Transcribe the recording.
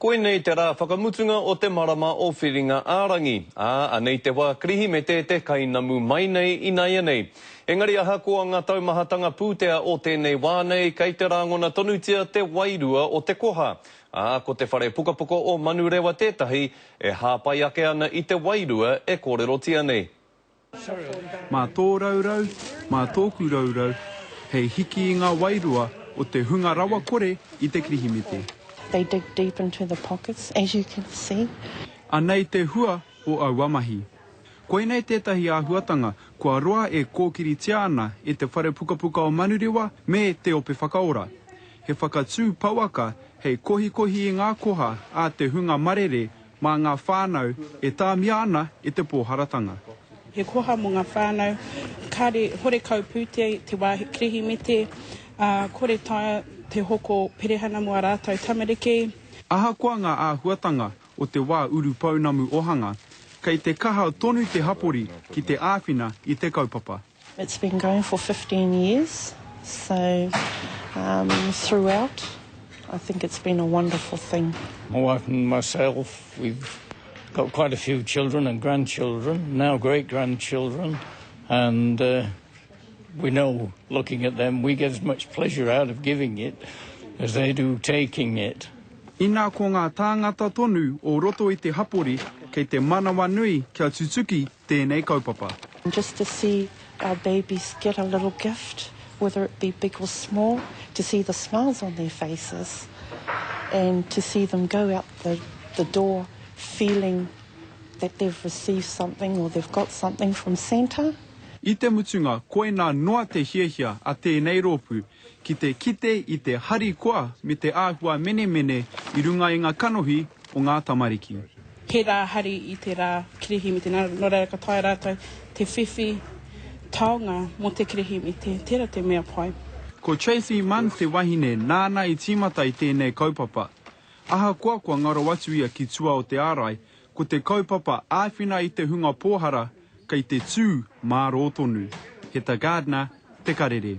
Koinei te rā whakamutunga o te marama o Whiringa-ā-rangi, ā, anei te wā Kirihimete te kainamu mai nei ināianei. Engari ahakoa ngā taumahatanga pūtea o tēnei wā nei, kei te rāngona tonutia te wairua o te koha, ā, ko te whare pukapuka o Manurewa tētahi e hāpai ake ana i te wairua e kōrerotia nei. Mā tō raurau, mā tōku raurau, hei hiki i ngā wairua o te hunga rawakore i te Kirihimete. They dig deep into the pockets, as you can see. Anei te hua o aua mahi. Koinei tētahi āhuatanga kua roa e kōkiritia ana e Te Whare Pukapuka o Manurewa me Te Ope Whakaora. He whakatū pouaka hei kohikohi i ngā koha a te hunga marere mā ngā whānau e tāmia ana e te pōharatanga. He koha mō ngā whānau, kāre, horekau pūtea te wā Kirihimete, ā, kore taea te hoko perehana mō ā rātou tamariki. Ahakoa ngā āhuatanga o te wā urupounamu ohanga, kei te kaha tonu te hapori ki te āwhina i te kaupapa. It's been going for 15 years, so um, throughout, I think it's been a wonderful thing. My wife and myself, we've got quite a few children and grandchildren, now great-grandchildren, and uh, we know, looking at them, we get as much pleasure out of giving it as they do taking it. Ina ko ngā tāngata tonu o roto i te hapori kei te manawanui kia tutuki tēnei kaupapa. Just to see our babies get a little gift, whether it be big or small, to see the smiles on their faces and to see them go out the, the door feeling that they've received something or they've got something from Santa. I te mutunga koinā noa te hiahia a tēnei rōpū ki te kite i te harikoa me te āhua menemene i runga i ngā kanohi o ngā tamariki. He rā hari i te rā Kirihimete, nō reira ka taea rātou te whiwhi taonga mō te Kirihimete, tērā te mea pai. Ko Tracey Munn te wahine nāna i tīmata i tēnei kaupapa. Ahakoa kua ngaro atu ia ki tua o te ārai, ko te kaupapa āwhina i te hunga pōhara kei te tū mārō tonu. Heta Gardner, Te Karere.